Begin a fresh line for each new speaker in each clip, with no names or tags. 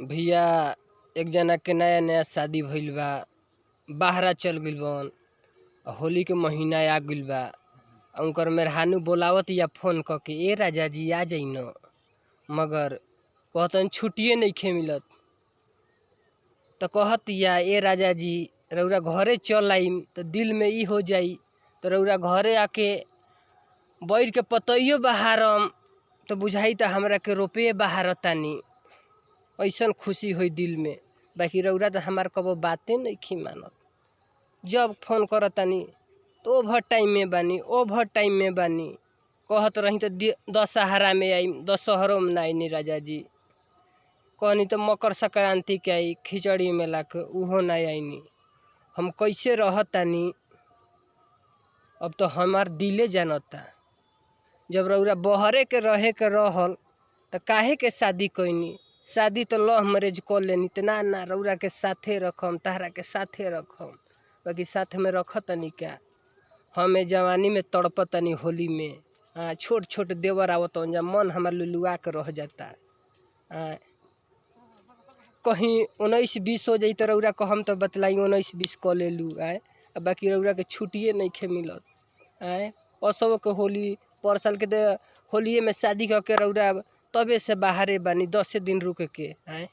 भैया एक जना के नया नया शादी भइल बा, बाहरा चल गइल बन। होली के महीना आ गइल बा। उनकर मेहरानू बोलावतिया फोन क के, ए राजा जी आ जाइ न, मगर कहतन छुट्टिए नइखे मिलत। त कहतिया ए राजा जी रउरा घरे चल आइम त दिल में ई हो जाई, त रउरा घरे आके बैठ के पतइयो बहारम त बुझाई त हमरा के रोपे बहारतानी, ऐसन खुशी होई दिल में। बाकी रउरा त हमार कबो बाते नइखी मानत। जब फोन करतानी त ओभर टाइम में बानी, ओभर टाइम में बानी। कहत रही त दशहरा में आइम, दशहरो में ना आइनी राजा जी। कहनी त मकर संक्रांति के आई खिचड़ी मेला के, उहो ना आइनी। हम कैसे रहतानी अब तो हमार दिले जानता। जब रउरा बहरे के रहे के रहल त काहे के शादी कइनी? शादी त लव मैरिज क लेनी त ना ना रउरा के साथे रखम, तहरा के साथे रखम, बाकी साथ में रखतनी का? हम ए जवानी में तड़पतनी होली में। छोट छोट देवर आवतन जा, मन हमार लुलुआ के रह जाता। कहीं 19-20 हो जाई त रउरा कहम त बतलाई 19-20 क लेलू। आए बाकी रउरा के छुट्टिए नइखे मिलत। आए असो के होली पर साल के होलिये में शादी क के रउरा तबे से बाहरे बानी, 10 दिन रुक के। आए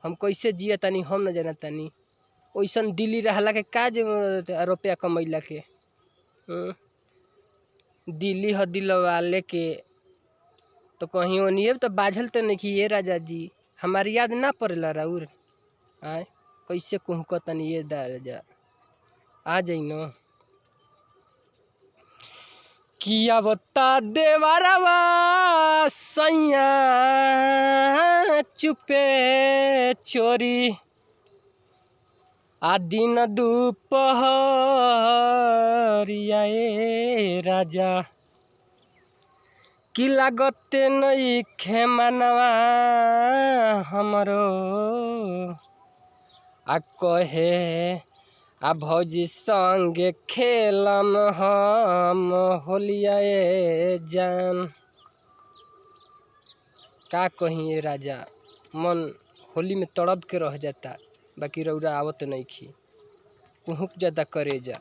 हम कैसे जियतानी हम न जानतानी। ओइसन दिल्ली रहला के का जरूरत रुपया कमैला के? दिल्ली ह दिलवाले के तो कहीं ओनिए त बाझल त नइखी। ए राजा जी हमार याद ना पड़ेला राउर? आए कैसे कुहकतनी ये राजा, आ जाइ न। किया बता देवरवा सैया चुपे चोरी, आ दिन दुपहरिया ए राजा, कि लागते नइखे मनवा हमरो। आ कहे आ भौजी संगे खेलम हम होलिया ए जान। का कहीं ए राजा, मन होली में तड़प के रह जाता, बाकी रउरा आवत नइखी, कुहुक जाता करेजा।